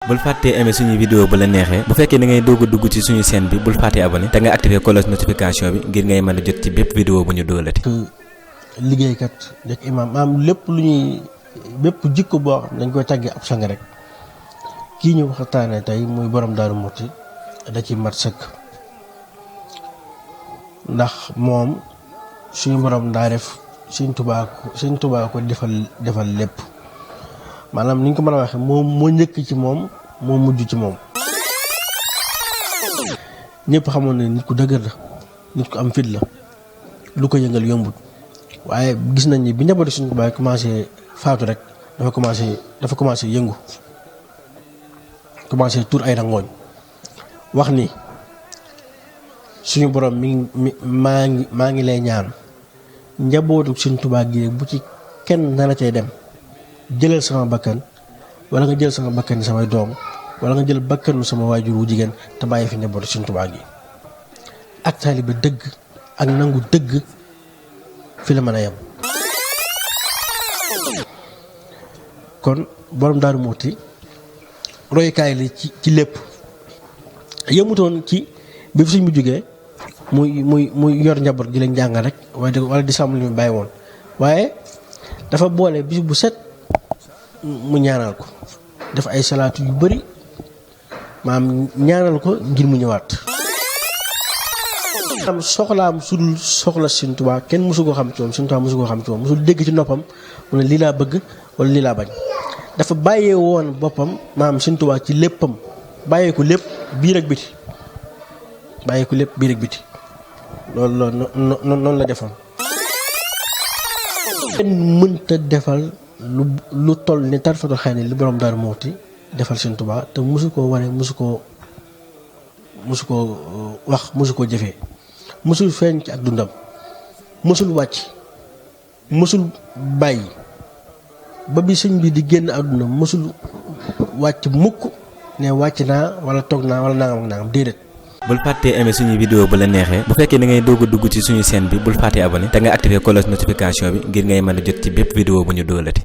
bul fàttee aimer suñu vidéo bu la neexee bu fekkee da ngay doog a dugg ci suñu chaîne bi bul fàttee abonné te nga activer cloche notification bi ngir ngay mën a jot ci bépp vidéo bu ñu doolati. liggéeykat nekk imaam maam lépp lu ñuy bépp jikko boo xam dañ koy tàggee ab sang rek kii ñu waxtaanee tey muy borom Daaru Muxti da ci mat sëkk ndax moom suñu borom daa def Sëñ Tuubaa ko defal lépp maanaam ni ñu ko mën a waxee moom moo njëkk ci moom moo mujj ci moom. ñëpp xamoon ne nit ku dëgër la nit ku am fit la lu ko yëngal yombut waaye gis nañ ni bi njabootu Sëñ Tuubaa commencé faatu rek dafa commencé yëngu commencé tur ay rangooñ wax ni suñu borom maa ngi lay ñaan njabootu Sëñ Tuubaa gi bu ci kenn nana cay dem jëlal sama bakkan wala nga jël sama bakkan samay doom wala nga jël bakkanu sama waajur wu jigéen te bàyyi fi njabootu Sëñ Tuubaa gi ak taalibe dëgg ak nangu dëgg fi la mën a yem. kon borom Daaru Muxti royukaay la ci lépp yemutoon ci bi fi suñ bu jógee muy yor njaboot gi leen jàngal rek wala di sàmm li mu bàyyi woon waaye dafa boole bis bu set mu ñaanal ko def ay salaatu yu bari maam ñaanal ko ngir mu ñëwaat. am soxlaam sudul soxla Sëñ Tuubaa kenn mësu koo xam ci moom Sëñ Tuubaa mësu koo xam ci moom mësul dégg ci noppam mu ne lii laa bëgg wala lii laa bañ dafa bàyyee woon boppam maam Sëñ Tuubaa ci léppam bàyyee ko lépp biir ak biti noonu la defoon. kenn mënta defal lu toll ni tarfatul xëy na li borom Daaru Muxti defal Sëñ Tuubaa te mësu koo wane mësu koo wax mësu koo jëfee mësul feeñ ci ak dundam mësul wàcc mësul bàyyi ba bi sëñ bi di génn àdduna mësul wàcc mukk ne wàcc naa wala toog naa wala nangam ak nangam déedéet. bul fàttee aimer suñu vidéo bu la neexee bu fekkee da ngay doog a dugg ci suñu chaîne bi bul fàttee abonné te nga activer cloche notification bi ngir ngay mën a jot ci bépp vidéo bu ñu doolati.